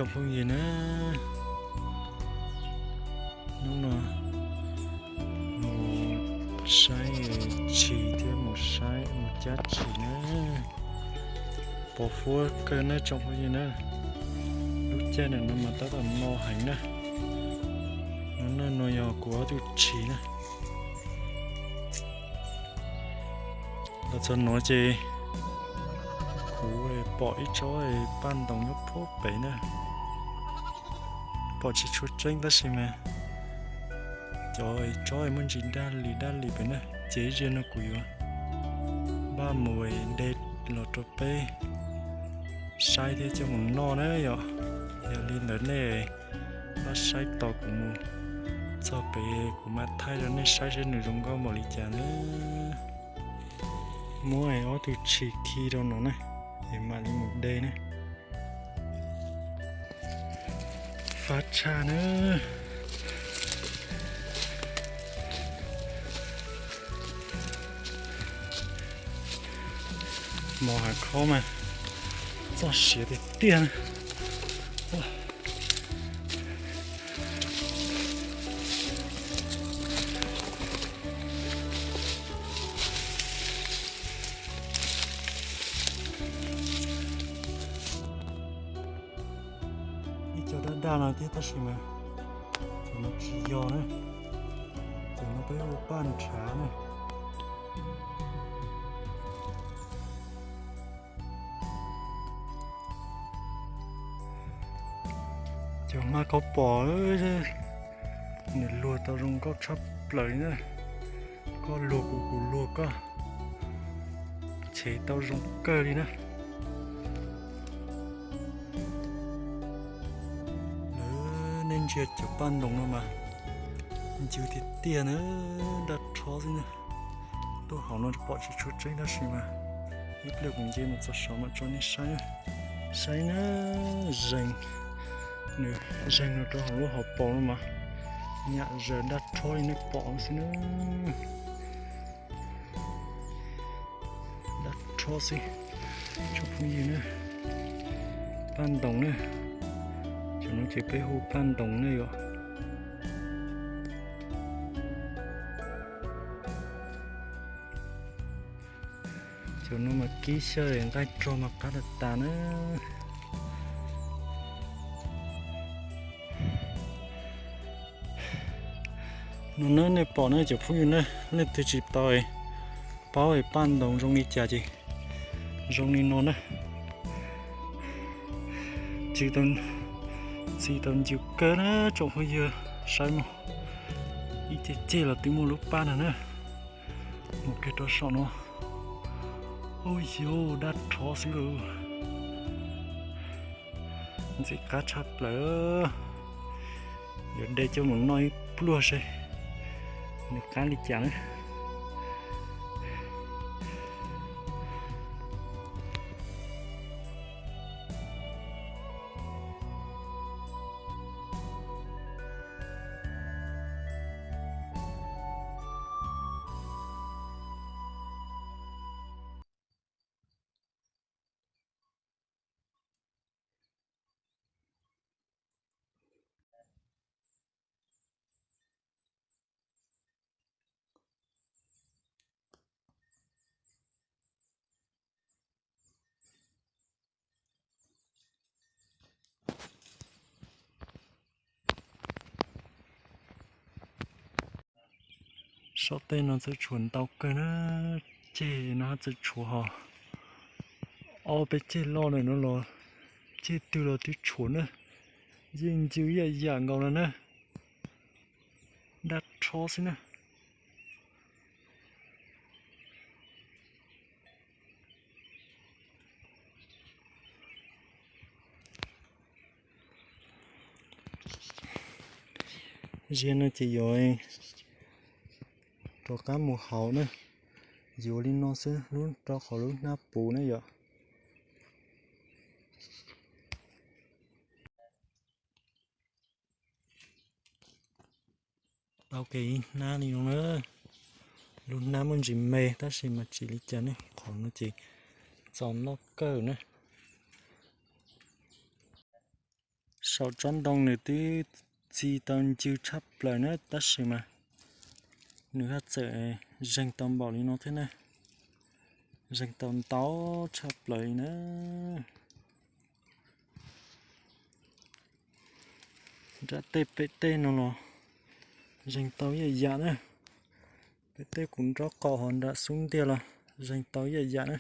Tsoom phooj ywg na, hnub no mus saib tshis thiab mus saib mus cab tshis na. Pos huab kawg na tsoom phooj ywg na. Lub caij no mas tab tom no heev na. No no yog kuv ob tug tshis na. Los txog nuav ces kuv pom ib tsob paj ntoos nyob puag pem na. Pom tsis tshua tseeb tab sis mas cov tsob muaj ntsis daj li daj li pem na, ces ib zaug no kuv yuav npaj mus de los rau peb saib thiab coj mus noj na yom. Yog li ntawd nej pab saib tos kuv mus txog pem kuv mam thaij rau nej saib seb nws zoo nkauj npaum li cas na. Muab ob tug tshis khi rau no na, es mam li mus de na. Fab tshaj na. Mos hav khaub mas txoj siav tiag tiag na. Ib co daj daj no thiab tab sis mas cov no tsis yog na, cov no peb hu paj ntshav na. Cov hmab khaub pos, nws luag tau zoo nkauj tshaj plaws li na. Koj luag kuv, kuv luag koj, chev tau zoo kawg li na. Lawv, nej ntsia cov paj ntoos no mas ncw tiag tiag na, daj rhob xwb na. Tuaj hauv no pom tsis tshua tseeb tab sis mas ib pliag kuv nce mus txog saum mam tso nej saib. Saib na, zeeg, nws zeeg nws rau hauv lub hauv paus no mas nyam zaws daj rhob li nej pom xwb na. Daj rhob xwb tsoom phooj ywg na. Paj ntoos na, cov no ces peb hu paj ntoos na yom. Cov no mas kib xyaw nqaij rog mas qab tas tas na. No na nej pom na cov phooj ywg na, leej twg tsis tau paub paj ntoos zoo li cas ces zoo li no na. Txi tau ncw kawg na tsoom phooj ywg, saib mog. Ib ceg ceg los twb muaj lub paj no na. Mus kiag rau saum no. Ub, yus daj rhob xwb lauj. Ntxim qab tshaj plaws. Yuav de coj mus noj ib pluag seb nws qab li cas na. Saum tej no txawj tshuav ntau kawg na, ceg no txawj tshuav ho. Ob peb ceg loj ntawm no los ceg twg los twb tshuav na, yeej ncw ib yam yam nkaus no na, daj rhob xwb na. Ziag no ces yuav rov qab mus hauv na, yuav li no xwb, lub rau qhov lub hnab puv na yom. Tau kev ib hnab li no na, lub hnab muaj ntsis me tab sis mas tsis li cas ne, qhov no ces txaus noj kawg na. Saum tsob ntoo nws twb txi tau ncw tshaj plaws na, tab sis mas nws haj txawm zeeg tau npaum li no thiab na, zeeg tau ntau tshaj plaws li na. Nram tej pem tej no los zeeg tau ib yam yam na. Pem tej kuv nraub qaum hos nram xub ntiag los zeeg tau ib yam yam na.